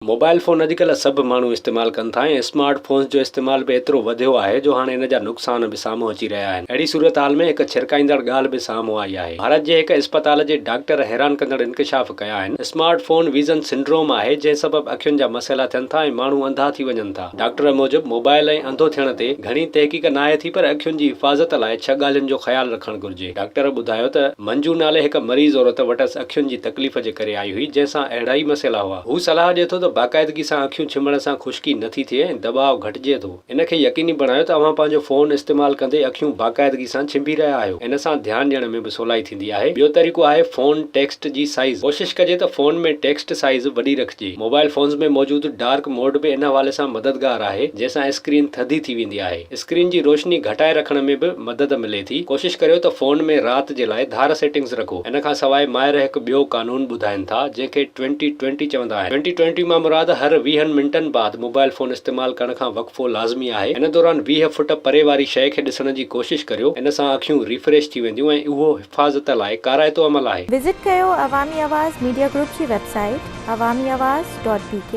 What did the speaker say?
Mobile phone اڄڪلهه سڀ ماڻهو استعمال ڪن ٿا ۽ اسمارٽ فونز جو استعمال به ايترو وڌيو آهي جو هاڻي ان جا نقصان به سامهون اچي رهيا آهن. اهڙي صورتحال ۾ هڪ ڇرڪائيندڙ ڳالهه به سامهون آئي آهي. ڀارت جي هڪ اسپتال جي ڊاڪٽر حيران ڪندڙ انڪشاف ڪيا آهن. اسمارٽ فون ويزن سنڊروم آهي جنهن سبب اکين جا مسئلا ٿين ٿا ۽ ماڻهو انڌا ٿي وڃن ٿا. ڊاڪٽر موجب موبائل ۽ انڌو ٿيڻ تي گهڻي تحقيق ناهي ٿي پر اکين جي حفاظت لاء ڇهه ڳالهين جو خيال رکڻ گهرجي. ڊاڪٽر ٻڌايو ته منجو نالي هڪ مريض عورت وٽس اکين جي تڪليف جي ڪري آئي هئي جنهن سان اهڙا ئي مسئلا هئا. هو صلاح ڏئي ٿو ته باقاعدگي سان اکيون ڇنڀڻ سان خشڪي نه ٿي ٿئي ۽ دٻاء گهٽجي ٿو. ان کي يقيني بڻايو ته اوهان پنهنجو فون استعمال ڪندي اکيون باقاعدگي سان ڇنڀي رهيا آهيو. ان سان ڌيان ڏيڻ ۾ به سولائي ٿيندي آهي. ٻيو طريقو آهي فون ٽيڪسٽ جي سائيز. ڪوشش ڪجي ته فون ۾ ٽيڪسٽ سائيز وڏي رکجي. موبائل فونز ۾ موجود ڊارڪ موڊ به ان حوالي سان مددگار آهي جنهن سان اسڪرين ٿڌي ٿي ويندي آهي. اسڪرين جي روشني گهٽائي رکڻ ۾ به مدد ملي ٿي. ڪوشش ڪريو ته فون ۾ رات جي لاء ڌار سيٽنگز رکو. ان کان سواء ماهر هڪ ٻيو قانون ٻڌائين ٿا جنهن کي ٽوئنٽي ٽوئنٽي چوندا آهن. ٽوئنٽي ٽوئنٽي مان مراد هر ويهن منٽن بعد موبائل فون استعمال ڪرڻ کان وقفو لازمي آهي. ان دوران 20 فٽ پري واري شيء کي ڏسڻ جي ڪوشش ڪريو. ان سان اکيون ريفريش ٿي وينديون ۽ اهو حفاظت لاء ڪارائتو عمل آهي. وزٽ ڪيو عوامي آواز ميڊيا گروپ جي website Awami Awaz dot B K.